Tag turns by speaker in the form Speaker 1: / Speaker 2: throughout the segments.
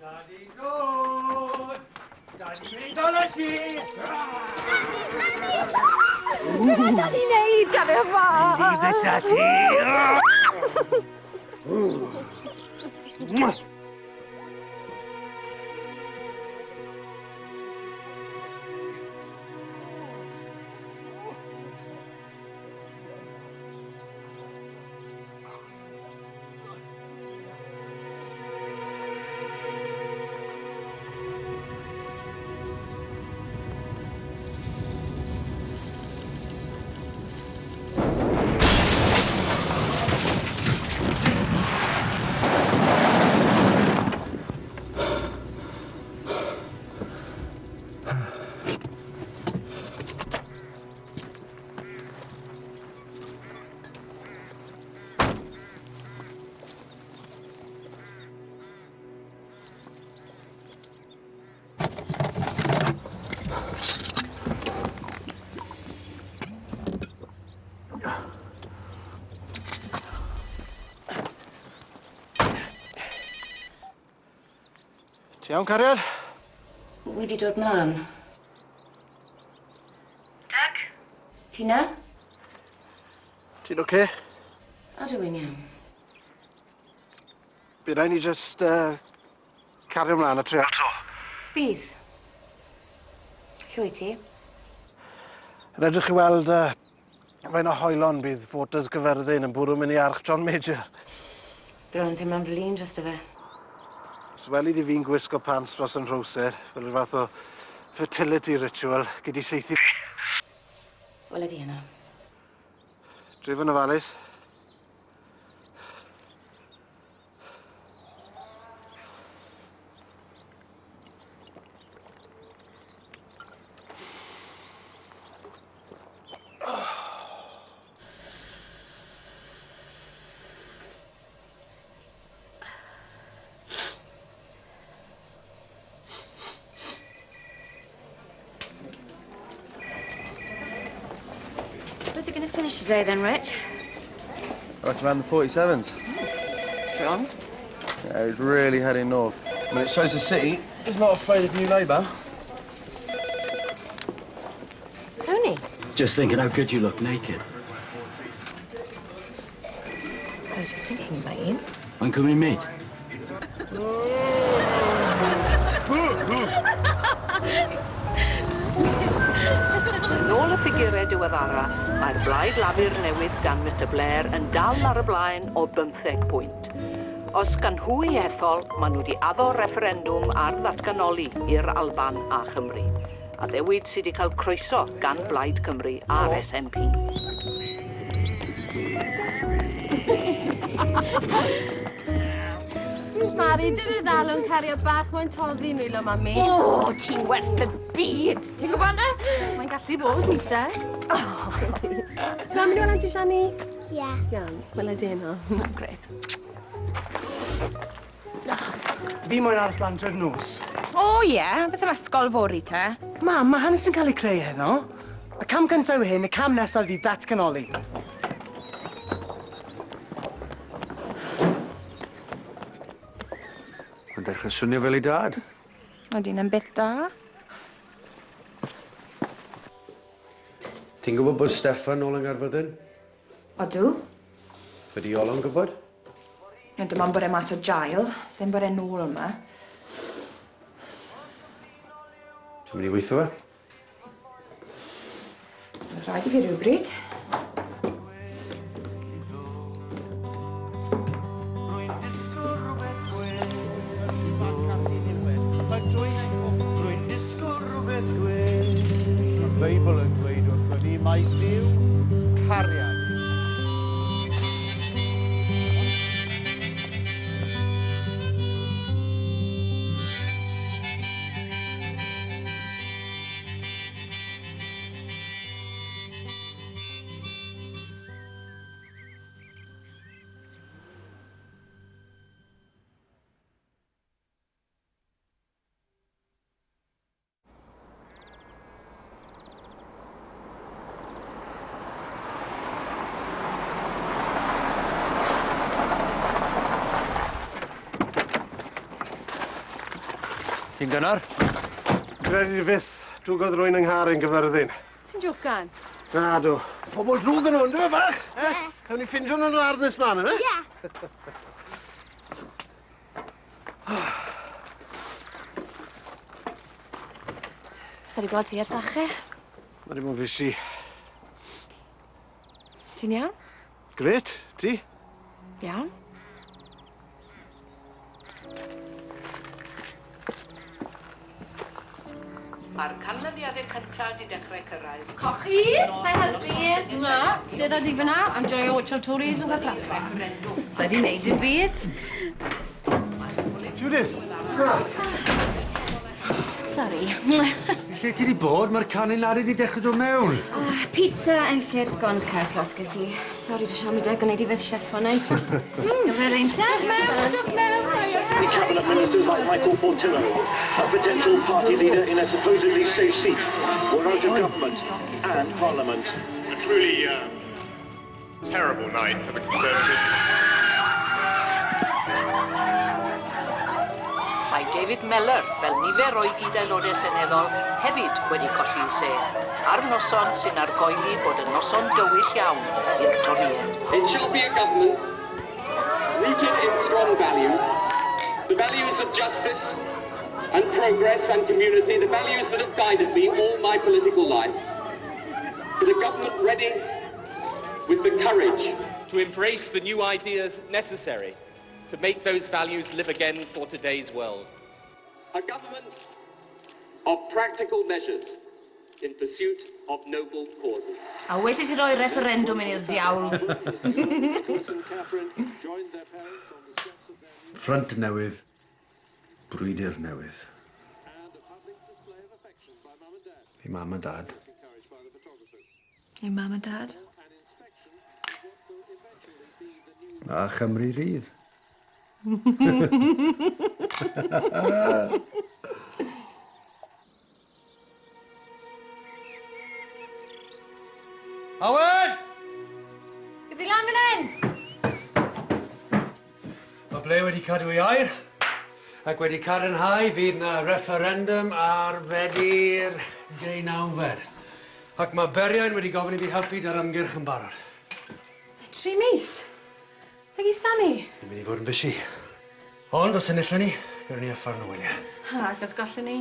Speaker 1: Daddy dod! Daddy mynd o'n y ti!
Speaker 2: Be mae Daddy wneud, gafio fo?
Speaker 1: Leave it, Daddy!
Speaker 3: Ti iawn, cariad?
Speaker 4: Wi 'di dod mlan. Dug? Ti 'na?
Speaker 3: Ti'n oce?
Speaker 4: Odw i'n iawn.
Speaker 3: By' rai' ni jyst yy cario mlan a treial 'to.
Speaker 4: Bydd. Lle wyt ti?
Speaker 3: Yn edrych i weld yy faint o hoelon bydd voters Gyfyrddin yn bwrw myn' i arch John Major.
Speaker 4: Bron yn teimlo'n flin drosto fe.
Speaker 3: Os weli di fi'n gwisgo pants dros 'yn nhrowser, fel ryw fath o fertility ritual, gei di saethu fi.
Speaker 4: Wela di heno.
Speaker 3: Dreifo yn ofalus.
Speaker 4: When's it going to finish today then, Rich?
Speaker 5: I reckon around the 47s.
Speaker 4: Strong.
Speaker 5: Yeah, he's really heading north. I mean, it shows the city is not afraid of New Labour.
Speaker 4: Tony.
Speaker 6: Just thinking how good you look naked.
Speaker 4: I was just thinking about you.
Speaker 6: When can we meet?
Speaker 7: Yn ôl y ffigurau diweddara, mae'r Blaid Lafur newydd dan Mr Blair yn dal ar y blaen o bymtheg pwynt. Os gan nhw eu hethol, maen nhw wedi addo refferendwm ar ddatganoli i'r Alban a Chymru. Addewid sydd wedi cael croeso gan Blaid Cymru a'r SNP.
Speaker 2: Mari, dyn nhw ddal yn cario bach mewn toddi nwylo, mami.
Speaker 7: O, ti'n werth y byd! Ti'n gwybod na?
Speaker 2: Mae'n gallu bod, weithiau. Ti'n mynd i weld Auntie Shani?
Speaker 8: Ie.
Speaker 2: Iawn, wela di heno. Grêt.
Speaker 1: Fi moyn aros lan trwy'r nos.
Speaker 9: O ie, beth am ysgol fory te?
Speaker 1: Mam, mae hanes yn cael ei creu heno. Y cam cyntaf yw hyn, y cam nesaf fydd datganoli.
Speaker 10: Mae'n dechrau swnio fel ei dad.
Speaker 9: Odi, na'n beth da.
Speaker 10: Ti'n gwybod bod Steffan nôl yng Nghaerfyrddin?
Speaker 9: Odw.
Speaker 10: Ydy Iolo'n gwybod?
Speaker 9: Na, dim ond bod e mas o jail, ddim bod e nôl yma.
Speaker 10: Ti'n mynd i weithio fe?
Speaker 9: Bydd rhaid i fi rhywbryd.
Speaker 1: Rwy'n disgwyl rhywbeth gwell. Rwy'n disgwyl rhywbeth gwell.
Speaker 3: Mae'r Beibl yn dweud wrthon ni mai Duw cariad.
Speaker 10: Ti'n gynnar?
Speaker 3: Credu di fyth, drwgodd rwy'n yng nghar yn gyfyrddin.
Speaker 2: Ti'n jocan?
Speaker 3: Na, do. Pobol drwg yn nhw, ynddo fe bach? Ie. Cawn ni ffindio nhw'n yr ardd nes mlaen, yfe?
Speaker 8: Ie.
Speaker 4: Sa di gweld ti ers ache.
Speaker 3: Mae di bod yn fisi.
Speaker 4: Ti'n iawn?
Speaker 3: Gret, ti?
Speaker 4: Iawn.
Speaker 7: Mae'r canlyniadau cyntaf wedi dechrau cyrraedd.
Speaker 2: Cochi, llai helpu? Na, lle dda di fyna, am joio watcho'r Tories yn cael clasfa. Sa di wneud dim byd.
Speaker 3: Judith, na.
Speaker 4: Sorry.
Speaker 10: Lle ti di bod? Mae'r canyn lari di dechrau dod mewn.
Speaker 4: Pizza yn lle'r scones caws losges i. Sorry, dwi'n siarad mi deg yn neud i fydd chef o'n ei. Gyfer ein te.
Speaker 2: Dewch mewn,
Speaker 11: The cabinet ministers like Michael Portillo, a potential party leader in a supposedly safe seat, were out of government and parliament.
Speaker 12: A truly terrible night for the Conservatives.
Speaker 7: Mae David Mellor, fel nifer o'i gyd-aelodau seneddol, hefyd wedi colli ei sedd. Ar noson sy'n argoeli bod yn noson dywyll iawn i'r Torïaid.
Speaker 11: It shall be a government rooted in strong values, the values of justice and progress and community, the values that have guided me all my political life. But a government ready with the courage
Speaker 13: to embrace the new ideas necessary to make those values live again for today's world.
Speaker 11: A government of practical measures in pursuit of noble causes.
Speaker 2: A well i ti roi referendum i ni'r diawl.
Speaker 10: Front newydd, brwydr newydd. I mam a dad.
Speaker 9: I mam a dad.
Speaker 10: A Chymru rydd. Owen!
Speaker 4: Bydd fi lan fan hyn!
Speaker 10: Mae Ble wedi cadw ei air ac wedi cadarnhau fydd na referendum ar Fedi'r 19fed. Ac mae Berian wedi gofyn i fi helpu da'r ymgyrch yn barod.
Speaker 2: 3 mis? Nag i stani?
Speaker 10: Ni'n mynd i fod yn fysi. Ond os enillwn ni, gyda ni affarn o wyliau.
Speaker 2: Ha, ac os gollwn ni.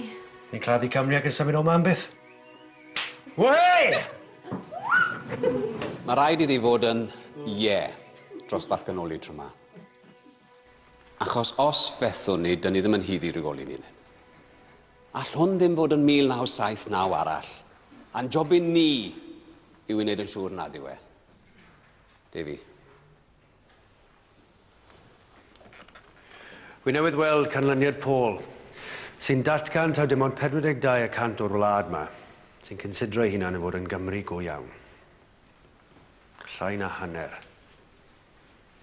Speaker 10: Ni'n claddu Cymru ac yn symud o 'ma am byth. Wei!
Speaker 13: Mae rhaid iddi fod yn ie dros ddatganoli tro 'ma. Achos os fethwn ni, dyn ni ddim yn haeddu rheoli ni'n hyn. All hwn ddim fod yn 1979 arall. A'n jobyn ni yw i wneud yn siŵr nad yw e. Davy.
Speaker 10: Wi newydd weld canlyniad pôl sy'n datgan taw dim ond 42% o'r wlad 'ma sy'n considro ei hunan yn fod yn Gymru go iawn. Llai na hanner.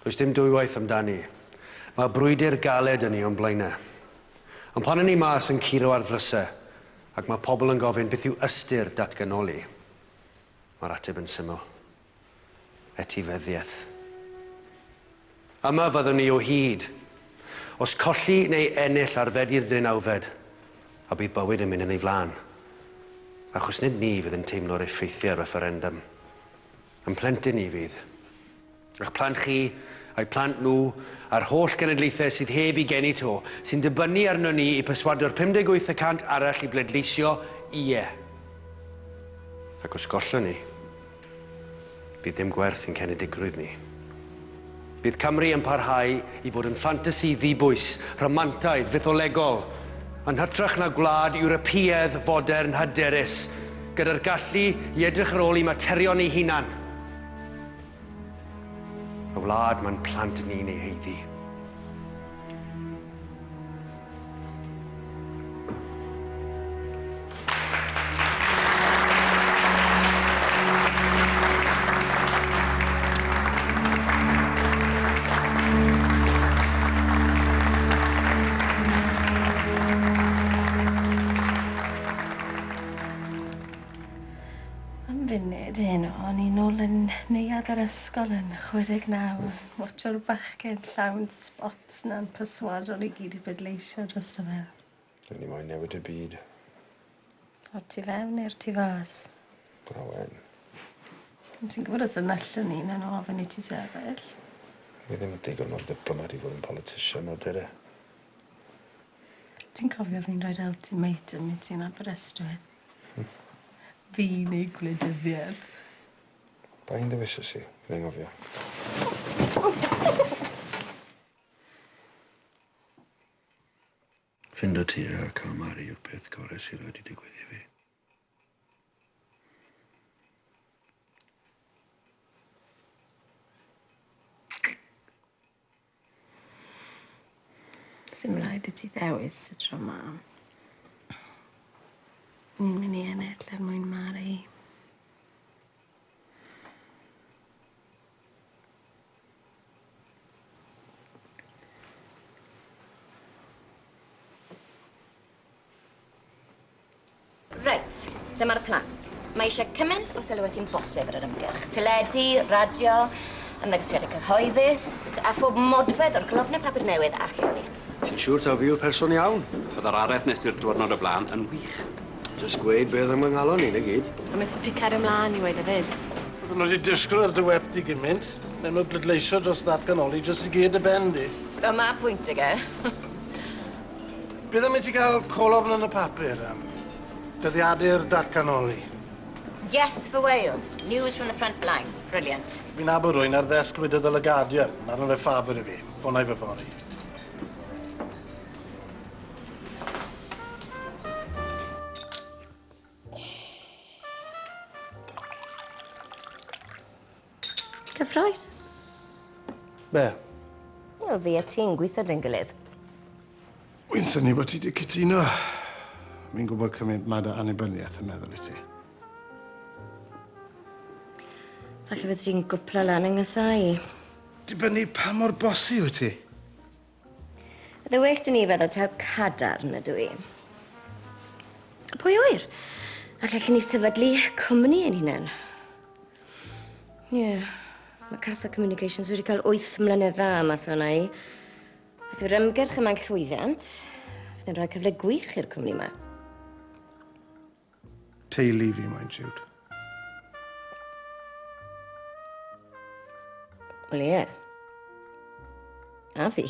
Speaker 10: Does dim dwywaith amdani. Mae brwydr galed yn ni o'n blaenau. Ond pan o'n ni mas yn curo ar ddrysau, ac mae pobl yn gofyn beth yw ystyr datganoli, mae'r ateb yn syml. Etifeddiaeth. Yma fyddwn ni o hyd. Os colli neu ennill ar Fedi'r 19fed, a bydd bywyd yn mynd yn ei flaen. Achos nid ni fydd yn teimlo'r effeithiau referendum. Yn plentyn ni fydd. A'ch plant chi, a'u plant nhw, a'r holl genedlaethau sydd heb i geni to, sy'n dibynnu arno ni i perswadio'r 58% arall i bleidleisio ie. Ac os gollwn ni, bydd dim gwerth i'n cenedigrwydd ni. Bydd Cymru yn parhau i fod yn ffantasi ddibwys, rhamantaidd, fytholegol, yn hytrach na gwlad Ewropeaidd fodern hyderus, gyda'r gallu i edrych ar ôl i materion ei hunan. Y wlad mae'n plant ni'n ei haeddu.
Speaker 2: Am funud heno, o'n i nôl yn neuadd yr ysgol yn 69, watcho'r bachgen llawn spots na'n perswado'n i gyd i bleidleisio drosto fe.
Speaker 10: Dwi'n ni moyn newid y byd.
Speaker 4: O'r tu fewn neu'r tu fas?
Speaker 10: Awen.
Speaker 4: Ti'n gwybod os yn allwn ni, na'n ofyn i ti sefyll.
Speaker 10: Fi ddim digon o diplomat i fod yn politician o dere.
Speaker 4: Ti'n cofio fi'n rhoi'r ultimatum i ti yn Aberystwyth? Fi neu gwleidyddiaeth.
Speaker 10: Pa un ddewisais i? Fi'n anghofio. Ffindo ti a ca'l Mari yw'r peth gore sy rioed 'di digwydd i fi.
Speaker 4: Sim raid i ti ddewis y tro 'ma. Ni'n myn' i ennill er mwyn Mari. Reit, dyma'r plan. Mae eisiau cymaint o sylw â sy'n bosib ar yr ymgyrch. Teledu, radio, ymddangosiadau cyhoeddus, a phob modfedd o'r colofnau papur newydd allwn ni.
Speaker 10: Ti'n siŵr taw fi yw'r person iawn?
Speaker 13: Bydda'r araith nes ti'r diwrnod o blaen yn wych.
Speaker 10: Jyst gweud be' oedd yn fy nghalon i, 'na gyd.
Speaker 2: A ma' ti cario mlaen i weud hefyd.
Speaker 3: Fydden nhw wedi disgwyl ar dy wep di gymaint. Newn nhw bleidleisio dros ddatganoli jyst i gyd dy ben di.
Speaker 4: Wel, ma' pwynt ag e.
Speaker 3: Beth am i ti gael colofn yn y papur am dyddiadur datganoli?
Speaker 4: Yes for Wales. News from the front line. Brilliant.
Speaker 3: Fi'n nabod rywun ar ddesg gwleidyddol y Guardian. Ma' arno fe ffafr i fi. Ffonai fe fory.
Speaker 4: Cyffroes.
Speaker 3: Be?
Speaker 4: Wel, fi a ti'n gweithio 'da'n gilydd.
Speaker 3: Wy'n synnu bod ti 'di cytuno. Fi'n gwybod cymaint ma' dy annibyniaeth yn meddwl i ti.
Speaker 4: Falle fyddi di'n gwpla lan yng nghysau i.
Speaker 3: Dibynnu pa mor bossy wyt ti.
Speaker 4: Fydde well 'da ni feddwl taw cadarn ydw i. A pwy ŵyr? Alle allen ni sefydlu cwmni ein hunain. Ie. Yeah. Mae Casa Communications wedi cael 8 mlynedd dda mas o'na i. Os yw'r ymgyrch yma'n llwyddiant, fydd yn rhoi cyfle gwych i'r cwmni yma.
Speaker 3: Teulu fi moyn, Jude.
Speaker 4: Wel ie. A fi.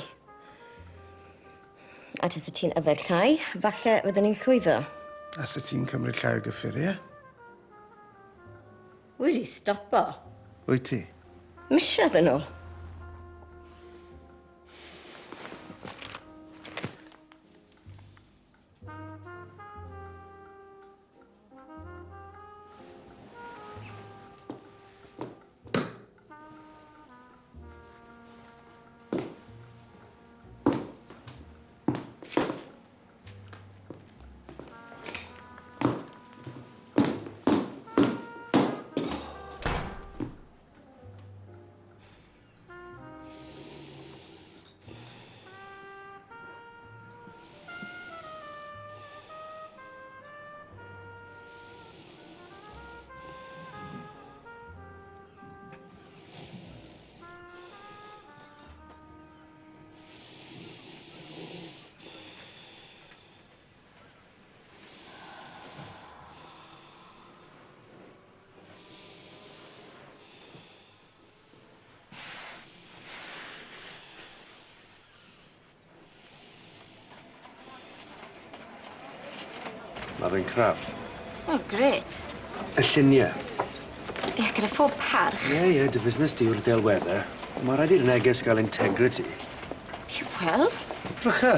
Speaker 4: A tase ti'n yfed llai, falle fydden ni'n llwyddo.
Speaker 3: A se ti'n cymryd llai o gyffuriau?
Speaker 4: Wedi stopo.
Speaker 3: Wyt ti?
Speaker 4: Misoedd yn ôl.
Speaker 10: Mae fe'n crap.
Speaker 4: O, grêt.
Speaker 10: Y lluniau.
Speaker 4: Ie, gyda phob parch.
Speaker 10: Ie, ie, dy fusnes di yw'r delweddau. Mae rhaid i'r neges gael integrity.
Speaker 4: Ie, wel?
Speaker 10: Drycha.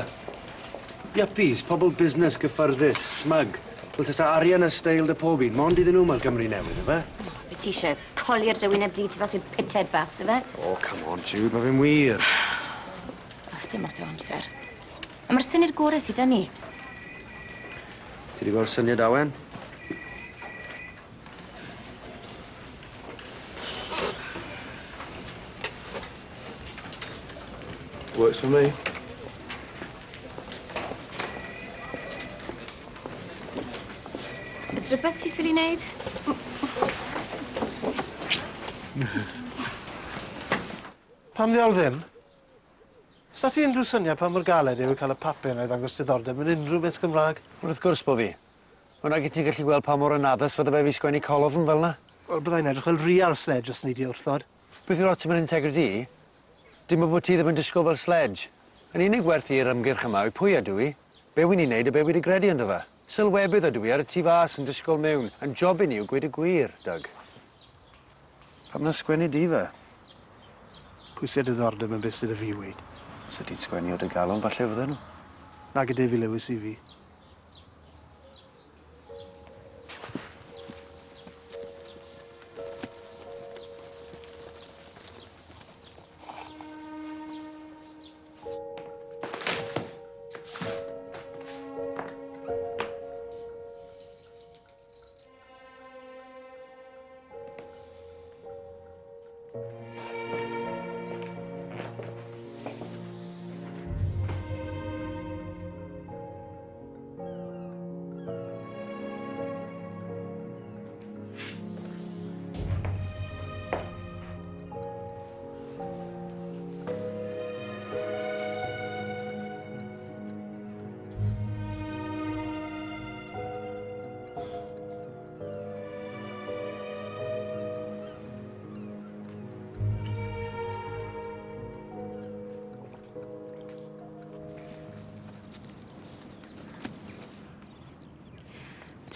Speaker 10: Yuppies, pobl busnes gyffyrddus, smug. Wel, tasa arian a steil 'da pob un, mond iddyn nhw mae'r Gymru newydd, ife?
Speaker 4: Be ti eisiau? Colli'r dy wyneb di tu fas i'r pited baths, ife?
Speaker 10: Oh, come on, Jude, mae fe'n wir.
Speaker 4: Oes dim lot o amser. A mae'r syniad gorau sydd 'da ni.
Speaker 10: Ti 'di gweld syniad Awen?
Speaker 5: Works for me.
Speaker 4: Oes rhywbeth ti ffili wneud?
Speaker 3: Pam ddiawl ddim? Sda ti unrhyw syniad pa mor galed yw e cael y papur 'na i ddangos diddordeb mewn unrhyw beth Gymraeg?
Speaker 8: Wel wrth gwrs bo' fi. Wel nag 'yt ti'n gallu gweld pa mor anaddas fydde fe fi sgwennu colofn fel 'na.
Speaker 3: Wel byddai'n edrych fel real sledge os 'ny di wrthod.
Speaker 8: Beth yw'r ots am yr integrity? Dim ond bod ti ddim yn disgwl fel sledge. Yr unig werth i'r ymgyrch yma yw pwy ydw i, be' wi'n 'i neud a be' wi 'di gredu ynddo fe. Sylwebydd ydw i ar y tu fas yn disgwl miwn. A'n job i ni yw gweud y gwir, Doug. Pam na sgwennu di fe?
Speaker 3: Pwy sy â diddordeb yn beth sydd 'da fi i weud?
Speaker 10: Os yt ti'n sgwennu o dy galon falle fydden nhw.
Speaker 3: Nage Defi Lewis i fi.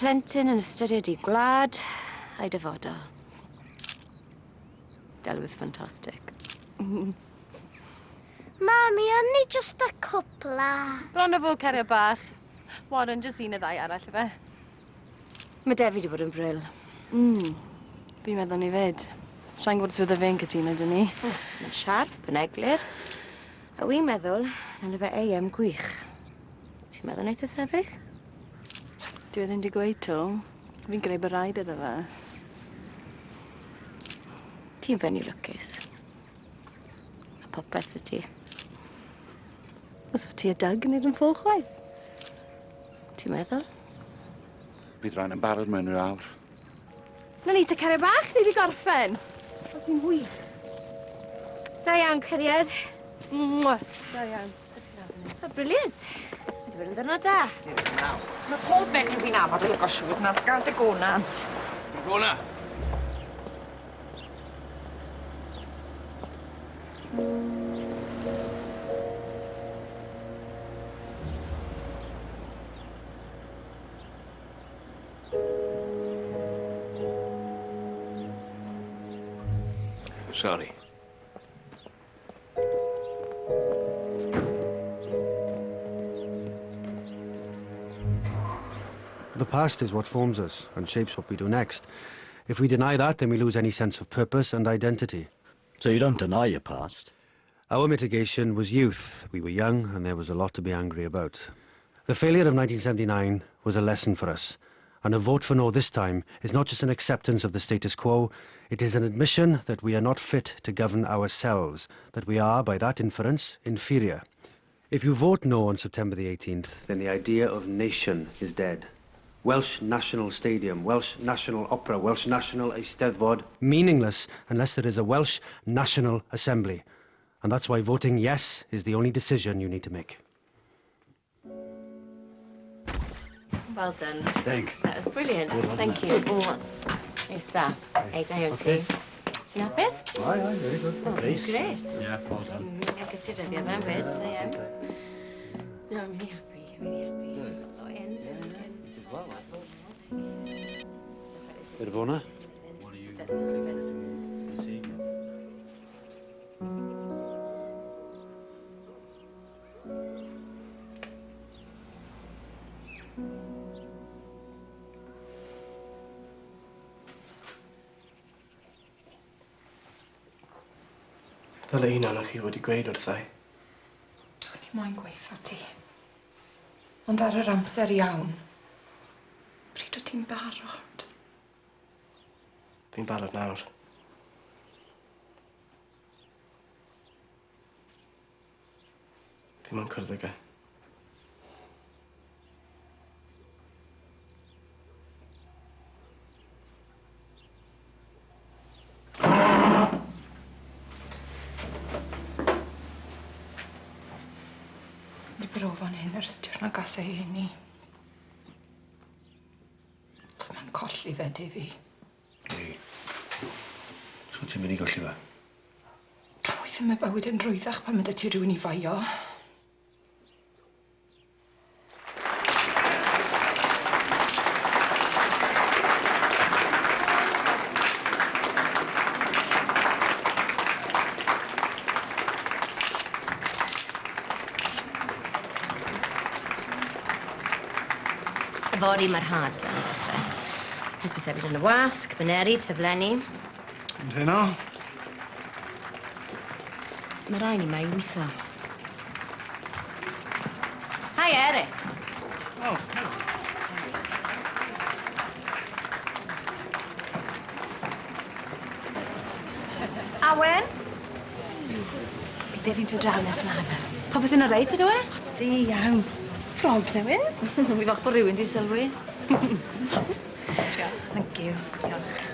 Speaker 4: Plentyn yn ystyried 'i gwlad a'i dyfodol. Delwedd ffantastig.
Speaker 14: Mami, o'n ni jyst a cwpla.
Speaker 2: Bron a fod cariad bach. Warren, jyst un neu ddau arall ife?
Speaker 4: Mae Defi 'di bod yn bril.
Speaker 2: Fi'n meddwl 'ny 'fyd. Sai'n gwbod os fydde fe'n cytuno 'da ni.
Speaker 4: Mae'n siarp, yn eglur. A wi'n meddwl nawn fe AM gwych. Ti'n meddwl neith e sefyll?
Speaker 2: Dyw e ddim 'di gweud 'to. Fi'n credu bo' raid iddo fe.
Speaker 4: Ti'n fenyw lwcus. Ma' popeth 'dy ti.
Speaker 2: Os wyt ti a Doug yn neud yn ffôl chwaith.
Speaker 4: Ti'n meddwl?
Speaker 15: Bydd rhain yn barod mewn rhyw awr.
Speaker 2: Na ni te cariad bach, ni 'di gorffen. O ti'n wych.
Speaker 4: Da iawn, cariad.
Speaker 2: Mwah. Da iawn.
Speaker 4: O, brilliant. Mae 'di bod yn ddiwrnod da.
Speaker 9: Ma' pob menyw fi'n nabod yn lico shoes nawr gad y go 'na.
Speaker 16: Rhona! Sorry.
Speaker 10: The past is what forms us and shapes what we do next. If we deny that, then we lose any sense of purpose and identity.
Speaker 6: So you don't deny your past?
Speaker 10: Our mitigation was youth. We were young and there was a lot to be angry about. The failure of 1979 was a lesson for us. And a vote for no this time is not just an acceptance of the status quo, it is an admission that we are not fit to govern ourselves, that we are, by that inference, inferior. If you vote no on September the 18th, then the idea of nation is dead. Welsh National Stadium, Welsh National Opera, Welsh National Eisteddfod, meaningless unless there is a Welsh National Assembly. And that's why voting yes is the only decision you need to make.
Speaker 4: Well done.
Speaker 6: Thank.
Speaker 4: That was brilliant.
Speaker 6: Good, wasn't
Speaker 4: Thank
Speaker 6: it?
Speaker 4: you. Mwah. You're a star. Hey, da iawn ti. Ti'n hapus?
Speaker 6: Aye, aye, very good.
Speaker 4: Wel, ti'n grêt.
Speaker 6: Yeah, well done.
Speaker 4: Ac ysdi dyddiau yma fyd, da iawn. No, I'm really happy, really happy. Good. Lot in.
Speaker 10: Bit of honour.
Speaker 6: What are you seeing?
Speaker 5: Ddyle un ohonoch chi wedi gweud wrtha i.
Speaker 9: O'n i moyn gweutho ti. Ond ar yr amser iawn. Pryd wyt ti'n barod?
Speaker 5: Fi'n barod nawr. Fi moyn cwrdd ag e.
Speaker 9: Wedi bod ofan hyn ers y diwrnod gas ei eni. Mae'n colli fe, Defi.
Speaker 10: Ei. So ti'n mynd i golli fe?
Speaker 9: Weithiau mae bywyd yn rwyddach pan mae 'da ti rywun i faio.
Speaker 4: Yfory mae'r hard sell yn dechrau. Hysbysebu yn y wasg, baneri, taflenni.
Speaker 3: Ond heno?
Speaker 4: Mae rai ni 'ma i witho. Hi, Eric.
Speaker 3: Oh, hello.
Speaker 2: Awen? Bydd fi'n dod draw nes mlaen. Popeth yn oreit, ydw e?
Speaker 4: O, di iawn.
Speaker 2: Ffrog newydd. Fi falch bod rhywun 'di sylwi. Diolch. Thank you. Diolch.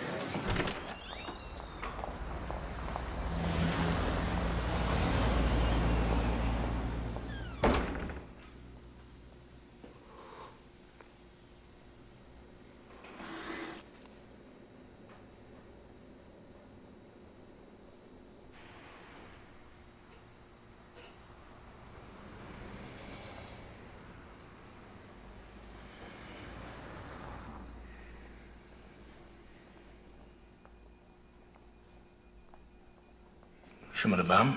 Speaker 16: Shwmae dy fam?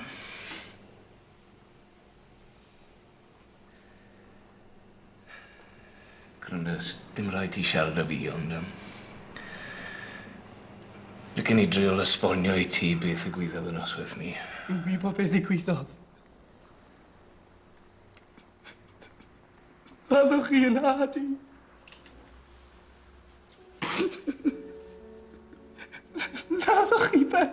Speaker 16: Gwrando, dim rhaid ti siarad â fi, ond... Licen i driol esbonio i ti beth ddigwyddodd y noswaith 'ny.
Speaker 1: Fi'n gwybod beth ddigwyddodd. Laddoch chi 'y nhad i. Laddoch chi fe.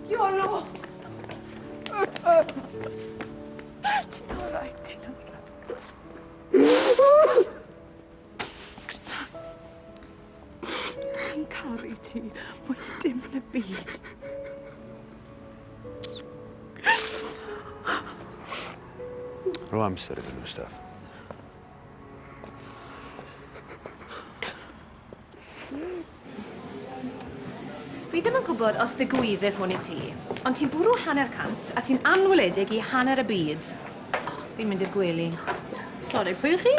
Speaker 9: Iolo! Ti'n alright, ti'n alright. Fi'n caru ti mwy na dim yn y byd.
Speaker 10: Rho amser iddyn nhw, Steff.
Speaker 2: Fi ddim yn gwybod os ddigwyddiff hwn i ti, ond ti'n bwrw 150 a ti'n anweledig i hanner y byd. Fi'n mynd i'r gwely. Sori, pwy ych chi?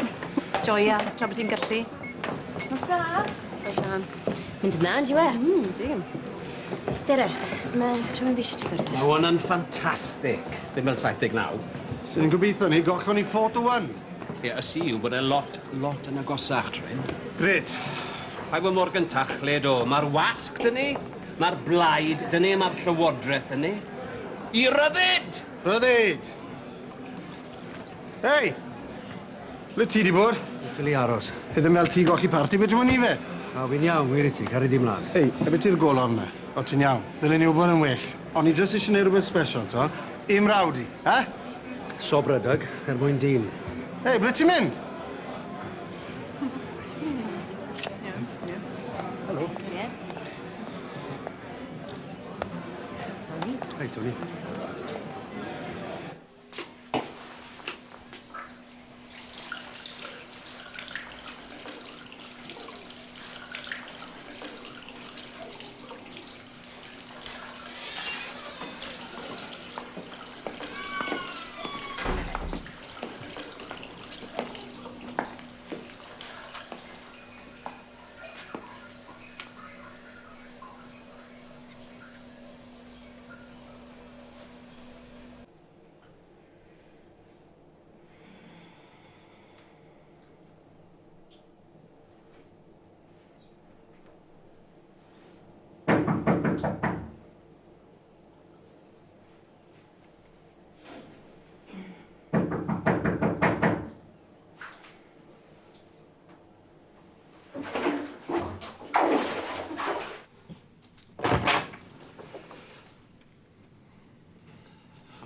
Speaker 2: Joia, tra bod ti'n gallu. Nos da. Hi, Sian.
Speaker 4: Mynd yn dda, on'd yw e?
Speaker 2: Di.
Speaker 4: Dere, mae rhywun fi eisiau ti gwrdd.
Speaker 13: Mae hwn yn ffantastig. Ddim fel 79.
Speaker 3: Sy'n ni'n gobeithio ni, gollon ni 4 to 1.
Speaker 13: Ie, y si yw bod e lot, lot yn agosach, Trin.
Speaker 3: Grêt.
Speaker 13: Paid bod mor gyntachlyd o. Mae'r wasg 'da ni, mae'r blaid 'da ni, mae'r llywodraeth 'da ni. I ryddid!
Speaker 3: Ryddid! Hei! Ble ti 'di bod?
Speaker 8: Fi'n ffili aros.
Speaker 3: Hi ddim fel ti golli parti, be ti'n moyn i fe?
Speaker 8: Na, fi'n iawn, wir i ti, caria di mlaen.
Speaker 3: Hei, a be ti'r golofn 'na? O, ti'n iawn. Ddylen ni wybod yn well. O'n i jyst eisiau neud rhywbeth special, t'mo'? I'm mrawd i, eh?
Speaker 8: Sobrydag, er mwyn dyn.
Speaker 3: Hei, ble ti'n mynd? Helo.
Speaker 4: Cariad. Tony.
Speaker 8: Hei, Tony.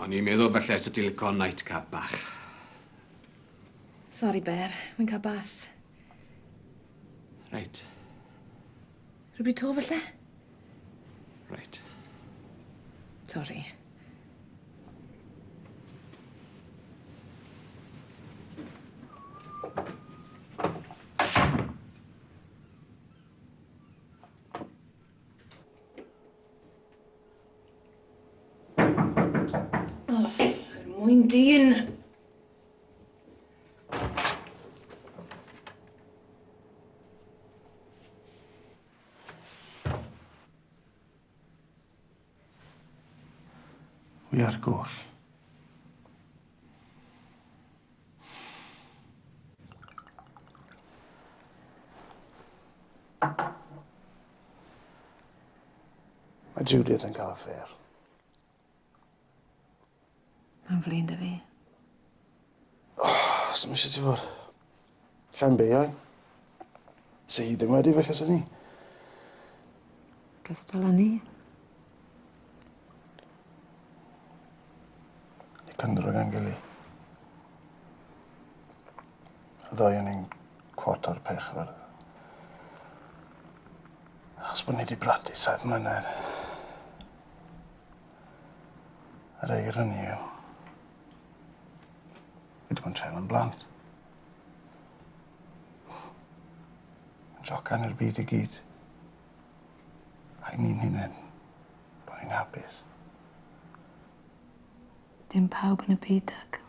Speaker 13: O'n i'n meddwl falle sa ti'n lico nightcap bach.
Speaker 2: Sori, Ber, wy'n cael bath.
Speaker 13: Reit.
Speaker 2: Rhywbryd 'to, falle?
Speaker 13: Reit.
Speaker 2: Sori. Oh, er mwyn dyn.
Speaker 3: Wi ar goll. Mae Judith yn cael affair.
Speaker 2: Mae'n flin 'da fi.
Speaker 3: Oh, Sdim eisiau ti fod. Lla'n beiau. Se hi ddim wedi, felly sy'n ni.
Speaker 2: Gystal â ni.
Speaker 3: Ni cyndro gan gili. Y ddoi o'n ni'n cwarter pechfer. Achos bod ni wedi bradu 7 mlynedd. Yr eironi yw, fi wedi bod yn treial yn blant. Yn jocan i'r byd i gyd. A i ni'n hunain, bod ni'n hapus.
Speaker 2: Dim pawb yn y byd, Doug.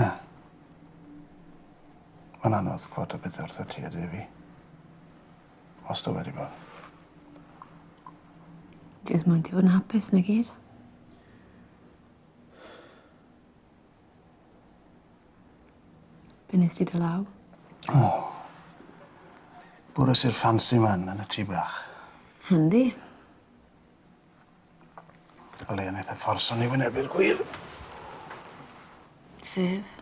Speaker 3: Na. Mae'n anodd cwota pethau wrtho ti a Defi. Wastad wedi bod.
Speaker 2: Jyst moyn ti fod yn hapus 'na gyd. Be' nes ti 'da law?
Speaker 3: O. Bwres i'r ffansi man yn y tŷ bach.
Speaker 2: Handi.
Speaker 3: O leia neith e fforso ni wynebu'r gwir.
Speaker 2: Sef?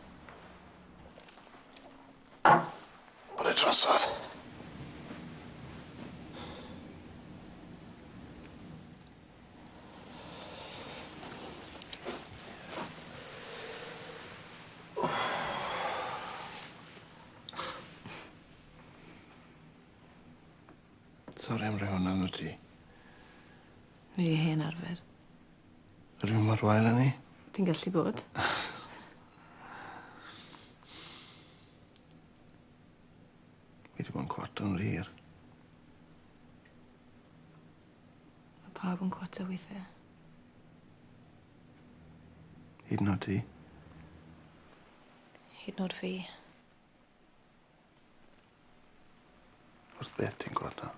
Speaker 3: Bod e drosodd. Sori am rhoi hwnna arno ti.
Speaker 2: Fi 'di hen arfer.
Speaker 3: Ydw i mor wael â 'ny?
Speaker 2: Ti'n gallu bod.
Speaker 3: Fi 'di bod yn cwato yn ry hir.
Speaker 2: Ma' pawb yn cwato withe.
Speaker 3: Hyd yn o'd ti?
Speaker 2: Hyd yn o'd fi.
Speaker 3: Wrth beth ti'n cwato?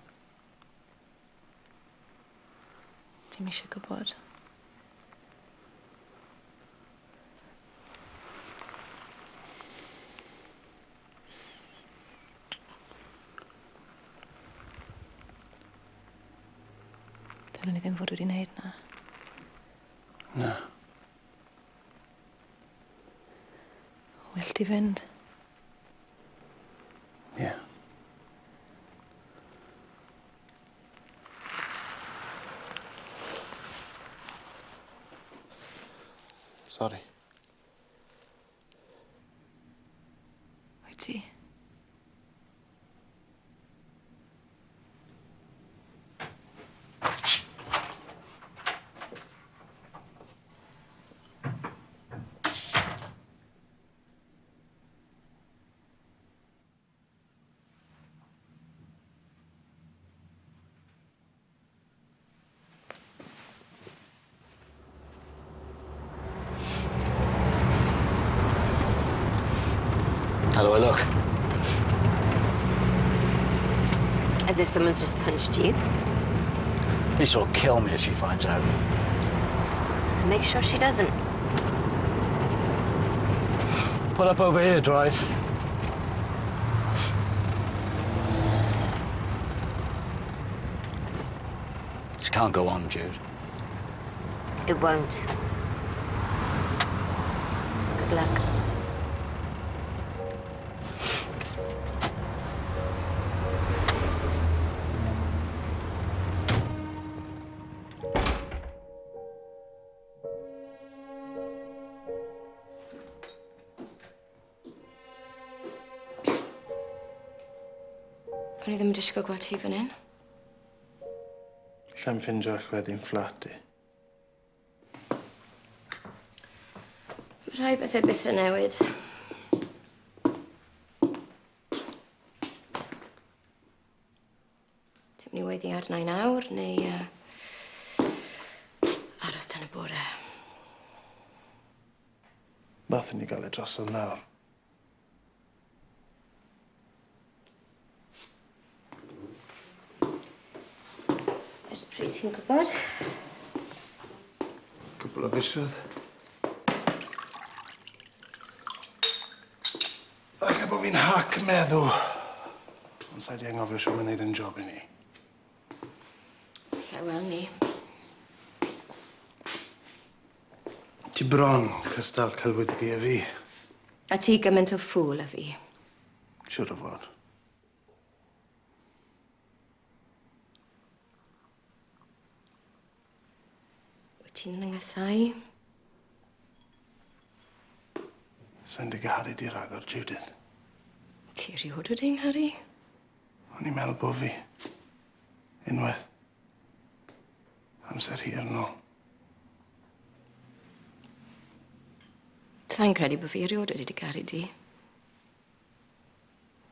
Speaker 2: Ti'm isie gwbod. Dylwn i ddim fod wedi neud 'na.
Speaker 3: Na.
Speaker 2: Well ti fynd.
Speaker 3: Ie. Sori.
Speaker 2: Wyt ti?
Speaker 6: How do I look?
Speaker 4: As if someone's just punched you.
Speaker 6: Lisa will kill me if she finds out.
Speaker 4: Make sure she doesn't.
Speaker 6: Pull up over here, drive. This can't go on, Jude.
Speaker 4: It won't. Good luck. O'n i ddim yn disgwyl gweld ti fan hyn.
Speaker 3: Allai'm ffindio allweddi'n fflat i.
Speaker 4: Rhai bethau byth yn newid. Ti'n mynd i weiddi arna i nawr, neu aros tan y bore?
Speaker 3: Nathon ni gael e drosodd nawr.
Speaker 4: Ers pryd ti'n gwybod?
Speaker 3: Cwpl o fisoedd. Falle bo' fi'n hac meddw. Ond sai 'di anghofio shwd ma' neud 'yn job i ni.
Speaker 4: Lle welwn ni.
Speaker 3: Ti bron cystal celwyddgi â fi.
Speaker 4: A ti gyment o ffŵl â fi.
Speaker 3: Siŵr o fod.
Speaker 4: Wyt ti'n 'y nghasau?
Speaker 3: Sai'n dy garu di ragor, Judith.
Speaker 4: Ti eriôd wedi 'ngharu?
Speaker 3: O'n i'n meddwl bo' fi. Unwaith. Amser hir nôl.
Speaker 4: Sai'n credu bo' fi eriôd wedi dy garu di.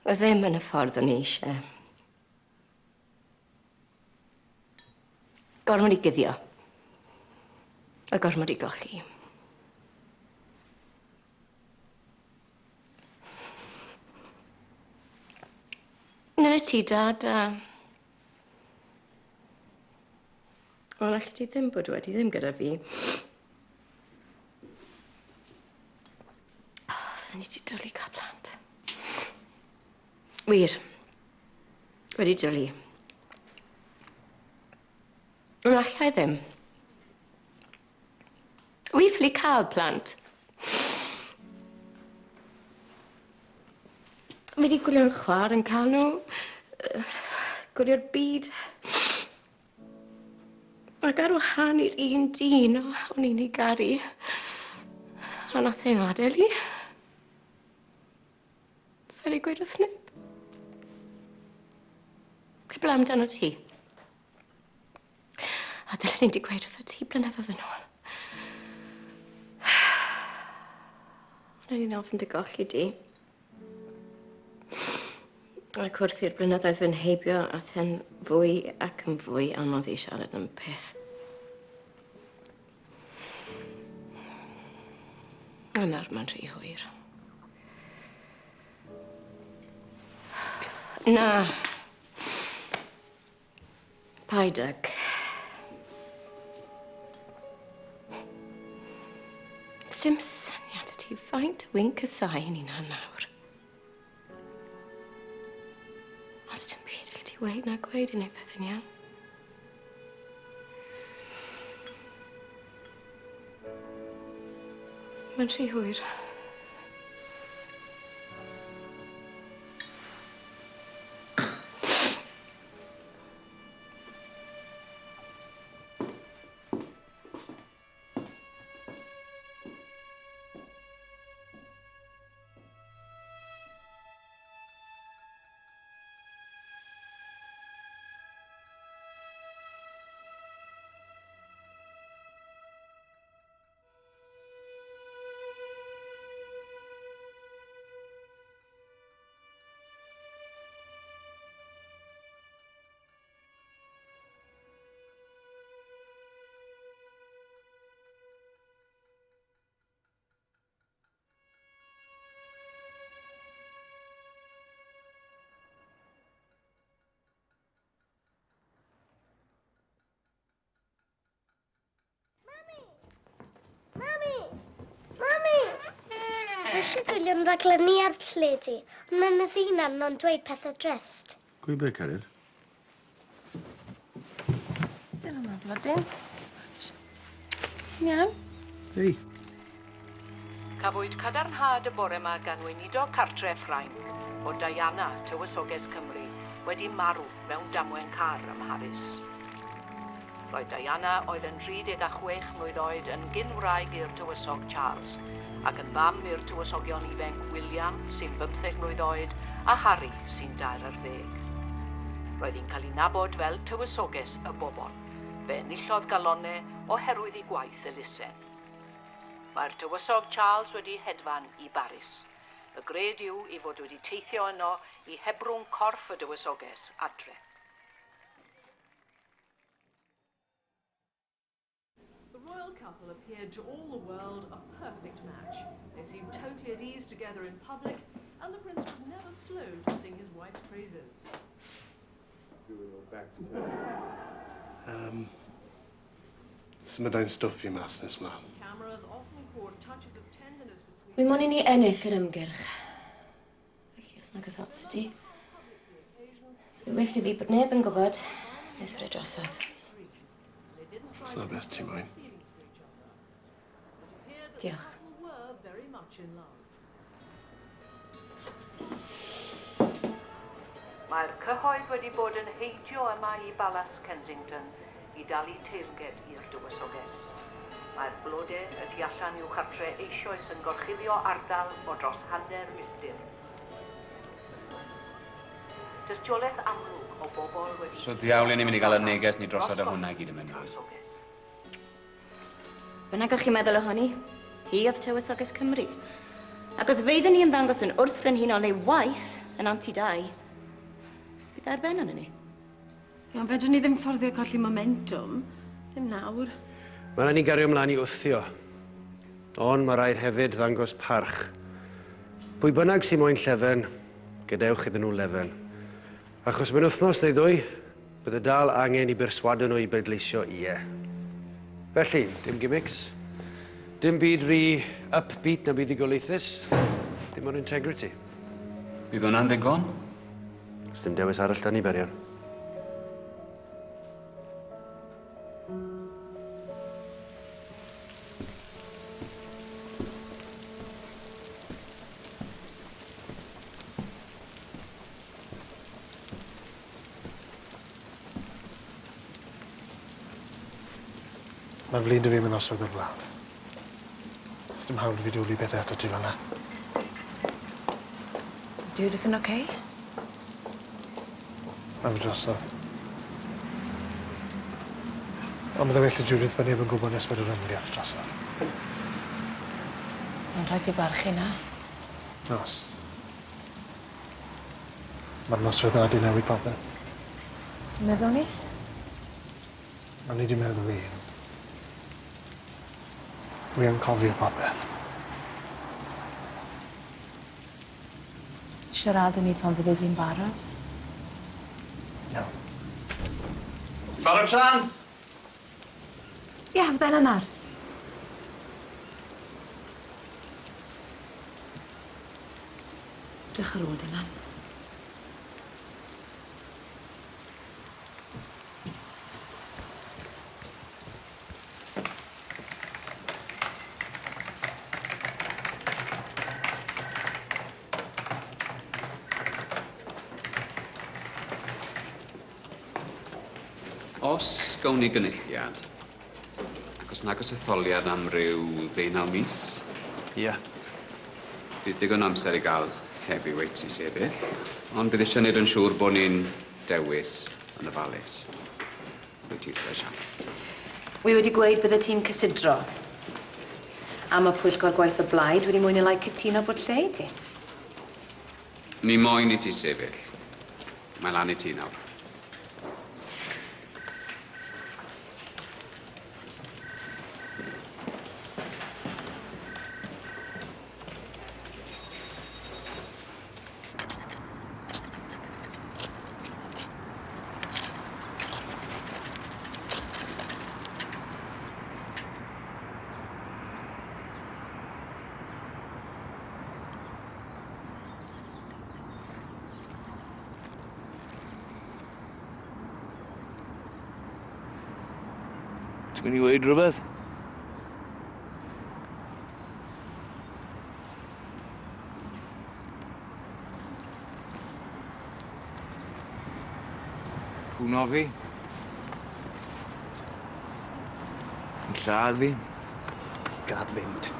Speaker 4: O'dd ddim yn y ffordd o'n i isie. Gormod i guddio. A gormod i golli. Nid ti dad a... Wel, allet ti ddim bod wedi ddim gyda fi. Oh, fydden i 'di dwli ca'l plant. Wir. Wedi dwli. Ond allai ddim. Wi ffili ca'l plant. Fi 'di gwylio'n chwa'r yn ca'l nw. Gwylio'r byd. Ac ar wahân i'r un dyn o'n i'n ei garu. A nath e ngadel i. Sori gweud wrth neb. Heblaw amdano ti. A ddylen i 'di gweud wrtho ti blynyddoedd yn ôl. O'n i'n ofn dy golli di. Ac wrth i'r blynyddoedd fynd heibio ath e'n fwy ac yn fwy anodd i siarad am y peth. A nawr mae'n rhy hwyr. Na. Paid ag. Sdim syniad 'da ti faint wi'n casau 'yn hunan nawr. Os dim byd alli ti weud na gweud i neud pethe'n iawn. Mae'n rhy hwyr.
Speaker 14: Mami! Mami! Fi eisiau gwylio'n raglenni ar teledu, ond mae 'na ddyn arno'n dweud pethau drist.
Speaker 10: Gwy be, cariad?
Speaker 2: Dyna ma blodyn. Ti'n iawn?
Speaker 10: Hei.
Speaker 7: Cafwyd cadarnhad y bore 'ma gan weinidog cartre Ffrainc bod Diana, tywysoges Cymru, wedi marw mewn damwain car ym Mharis. Roedd Diana, oedd yn 36 mlwydd oed, yn gyn-wraig i'r tywysog Charles, ac yn fam i'r tywysogion ifanc William, sy'n 15 mlwydd oed, a Harry, sy'n dair ar ddeg. Roedd hi'n cael ei nabod fel tywysoges y bobl. Fe enillodd galonau oherwydd ei gwaith elusen. Mae'r tywysog Charles wedi hedfan i Baris. Y gred yw ei fod wedi teithio yno i hebrwng corff y dywysoges adre.
Speaker 17: The royal couple appeared to all the world a perfect match. They seemed totally at ease together in public, and the prince was never slow to sing his wife's praises.
Speaker 3: Symudai'n stwff i mas nes mlaen.
Speaker 17: Cameras often caught touches of tenderness between
Speaker 4: Wi moyn i ni ennill yr ymgyrch. Felly os nag oes ots i ti. Fe well i fi bod neb yn gwybod nes bod e drosodd.
Speaker 3: Os na beth ti moyn.
Speaker 4: Diolch.
Speaker 17: were very much in love.
Speaker 7: Mae'r cyhoedd wedi bod yn heidio yma i Balas Kensington i dalu teyrnged i'r dywysoges. Mae'r blode y tu allan i'w chartre eisoes yn gorchuddio ardal o dros hanner milltir. Dystiolaeth amlwg o bobl wedi...
Speaker 13: So ddiawl i ni'n mynd i gael y neges ni drosodd a hwnna i gyd yn mynd mlaen.
Speaker 4: Bynnag o'ch chi'n meddwl ohoni, hi oedd tywysoges Cymru. Ac os feiddwn ni ymddangos yn wrth frenhinol neu waith yn anti Dai, bydd ar ben arnon ni.
Speaker 18: Ond fedrwn ni ddim fforddio colli momentum. Ddim nawr.
Speaker 10: Mae rhaid ni gario ymlaen i wthio. Ond mae rhaid hefyd ddangos parch. Pwy bynnag sy'n moyn llefen, gadewch iddyn nhw lefen. Achos mewn wythnos neu ddwy, bydde dal angen i berswado nhw i bleidleisio ie. Felly, dim gimmicks, dim byd rhy upbeat na buddugoliaethus, dim ond integrity.
Speaker 13: Bydd hwnna'n ddigon?
Speaker 10: Sdim dewis arall 'da ni, Berian.
Speaker 3: Mae'n flin 'da fi am y noswaith o'r blaen. Sdim hawl 'da fi dwli pethe atat ti fel 'na.
Speaker 2: Ydy rhywbeth yn ocê?
Speaker 3: Ma' fe drosodd. Ond bydde well 'da Judith bo' neb yn gwbod nes bod yr ymgyrch drosodd.
Speaker 2: Mae'n rhaid ti barchu 'na.
Speaker 3: O's. Ma'r noswaith 'na 'di newid popeth.
Speaker 2: Ti'n meddwl 'ny?
Speaker 3: O'n i 'di meddwi. Wi yn cofio popeth.
Speaker 2: Siaradwn ni pan fyddi di'n barod.
Speaker 3: Iawn.
Speaker 13: Ti'n barod Sian?
Speaker 2: Ie, fydda i 'na nawr. Drych ar ôl dy lan.
Speaker 13: Os gawn ni gynulliad, ac os nag o's etholiad am ryw ddeunaw mis...
Speaker 10: Ia.
Speaker 13: Bydd digon o amser i ga'l heavyweights i sefyll, ond bydd isie neud yn siŵr bo' ni'n dewis yn ofalus. Wyt ti isie siarad?
Speaker 2: Wi wedi gweud byddet ti'n cysidro. A ma' pwyllgor gwaith y blaid wedi mwy ne' lai cytuno bod lle i ti.
Speaker 13: Ni moyn i ti sefyll. Mae lan i ti nawr.
Speaker 16: Ti'n mynd i weud rhywbeth? Cwno fi. Yn lladd fi. Gad fynd.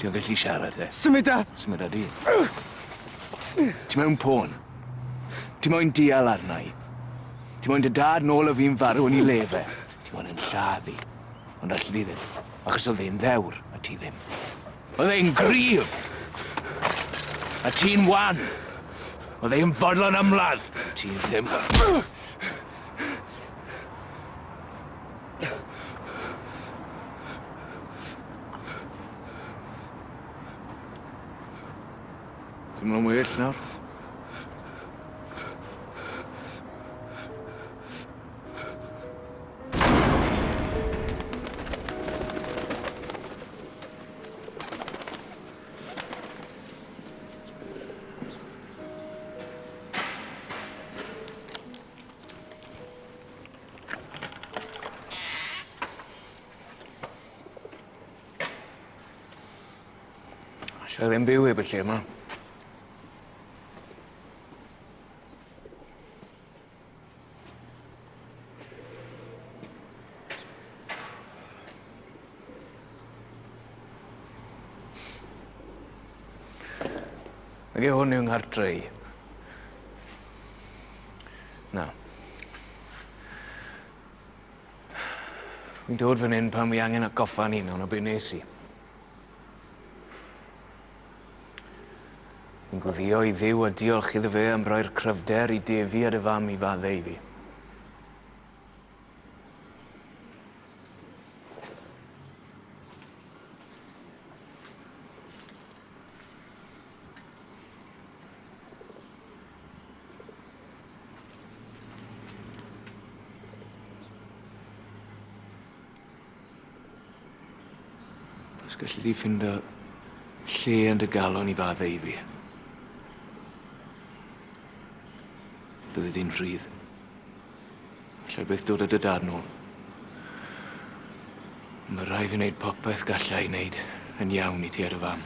Speaker 16: Ti o'n gallu siarad e?
Speaker 1: Symuda!
Speaker 16: Symuda di. Ti mewn pôn. Ti moyn dial arna i. Ti moyn dy dad nôl a fi'n farw yn 'i le fe. Ti moyn 'yn lladd i. Ond alli di ddim. Achos oedd e'n ddewr, a ti ddim. Oedd e'n gryf! A ti'n wan! Oedd e'n fodlon ymladd! Ti ddim. Teimlo'n well nawr? Alla i ddim byw heb y lle yma. Nage hwn yw nghartre i. Na. Fi'n dod fan hyn pan fi angen atgoffa'n hunan o be nes i. Fi'n gweddio i Dduw a diolch iddo fe am roi'r cryfder i Defi a dy fam i fadde i fi. Os galli di ffindo lle yn dy galon i fadde i fi. Bydde di'n rhydd. Alla i byth dod â dy dad nôl. Mae rhaid fi wneud popeth galla i wneud yn iawn i ti a dy fam.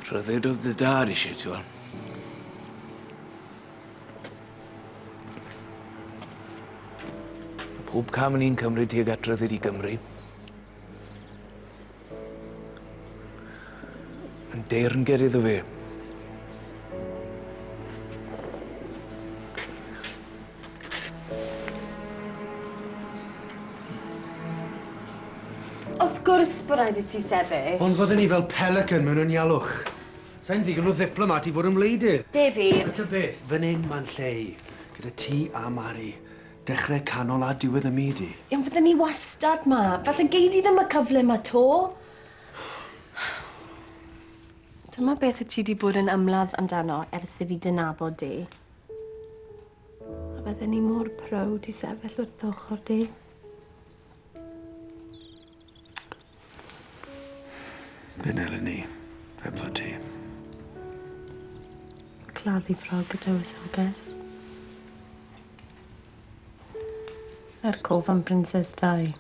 Speaker 16: Rhyddid oedd dy dad eisiau, ti weld. A pob cam ni'n cymryd tuag at ryddid i Gymru, yn deyrnged iddo fe.
Speaker 18: Wrth gwrs bod raid i ti sefyll.
Speaker 8: Ond fydden ni fel pelican mewn anialwch. Sai'n ddigon o ddiplomat i fod yn wleidydd.
Speaker 4: Defi.
Speaker 8: A ta beth, fan hyn ma'n lle i. Gyda ti a Mari. Dechrau, canol a diwedd y myd i.
Speaker 18: Ie, ond fydden ni wastad 'ma. Falle gei di ddim y cyfle 'ma 'to. Dyma beth wyt ti 'di bod yn ymladd amdano ers i fi dy nabod di. A bydden ni mor prowd i sefyll wrth dy ochr di.
Speaker 16: Be nelen ni, hebddo ti?
Speaker 18: Claddu ffrog y dywysoges. Er cof am Princess Di.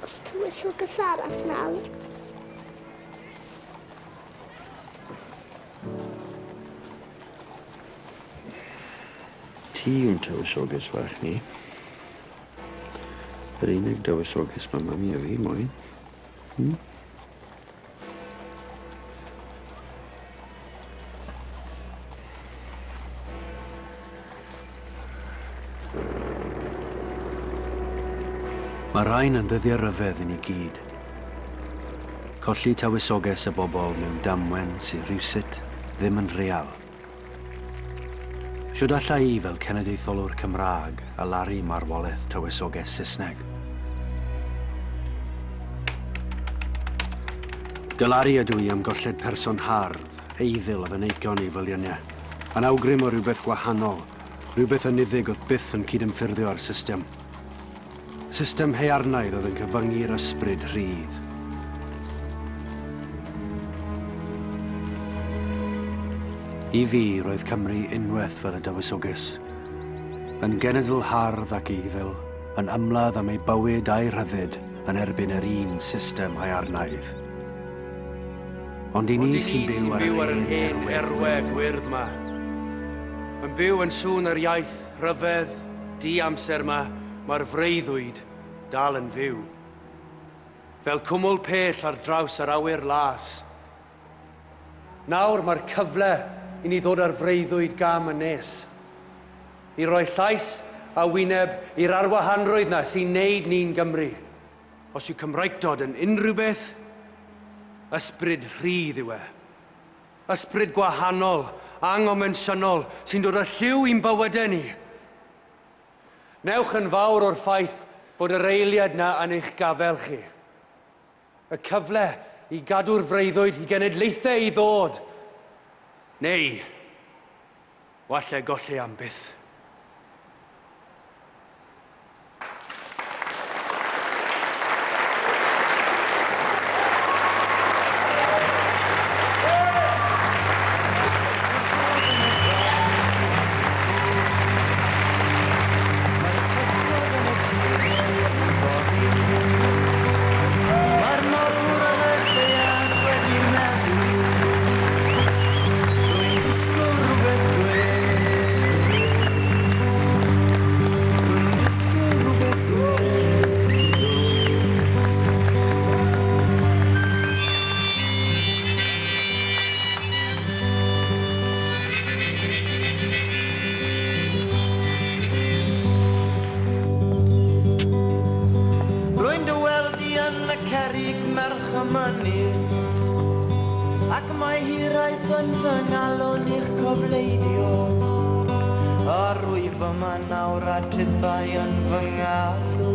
Speaker 14: Os tywysoges arall nawr.
Speaker 19: Ti yw'n tywysoges fach ni. Yr unig dywysoges mae mami a fi moyn. Hmm?
Speaker 10: Mae rhain yn ddyddiau rhyfedd i ni gyd. Colli tywysoges y bobl mewn damwen sydd rhywsut ddim yn real. Shwd alla i fel cenedlaetholwr Cymraeg alaru marwolaeth tywysoges Saesneg? Galaru ydw i am golled person hardd, eiddil oedd yn eicon ei filiynau. Yn awgrym o rywbeth gwahanol, rhywbeth anniddig oedd byth yn cydymffurfio â'r system. System haearnaidd oedd yn cyfyngu'r ysbryd rhydd. I fi, roedd Cymru unwaith fel y dywysoges. Yn genedl hardd ac eiddil, yn ymladd am ei bywyd a'i rhyddid yn erbyn yr un system haearnaidd. Ond i ni sy'n byw ar yr hen erwe gwyrdd 'ma, yn byw yn sŵn yr iaith rhyfedd, di-amser 'ma, mae'r freuddwyd dal yn fyw. Fel cwmwl pell ar draws yr awyr las. Nawr mae'r cyfle i ni ddod â'r freuddwyd gam yn nes. I roi llais a wyneb i'r arwahanrwydd 'na sy'n neud ni'n Gymry. Os yw Cymraictod yn unrhyw beth, ysbryd rhydd yw e. Ysbryd gwahanol, anghonfensiynol, sy'n dod â lliw i'n bywydau ni. Newch yn fawr o'r ffaith bod yr eiliad 'na yn eich gafael chi. Y cyfle i gadw'r freuddwyd i genedlaethau i ddod. Neu, walle golli am byth.
Speaker 20: Mae'r morwr yn y lleuad wedi meddwl. Rwy'n disgwyl rhywbeth gwell. Rwy'n disgwyl rhywbeth gwell i ddod. Rwy'n dy weld i yn y cerrig merch y mynydd, ac mae hiraeth yn fy ngalon i'ch cofleidio. A rwyf yma nawr a tithau yn fy ngalw,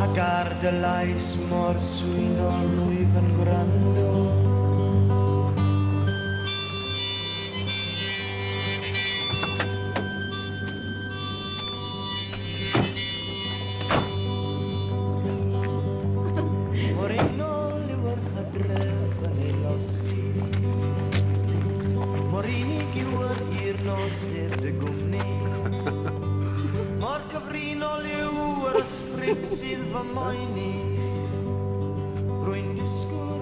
Speaker 20: ac ar dy lais mor swynol rwyf yn gwrando. Mor unol yw yr hydref yn ei losgi, mor unig yw yr hir nos heb dy gwmni, mor cyfrinol yw yr ysbryd sydd fy moeni. Rwy'n disgwyl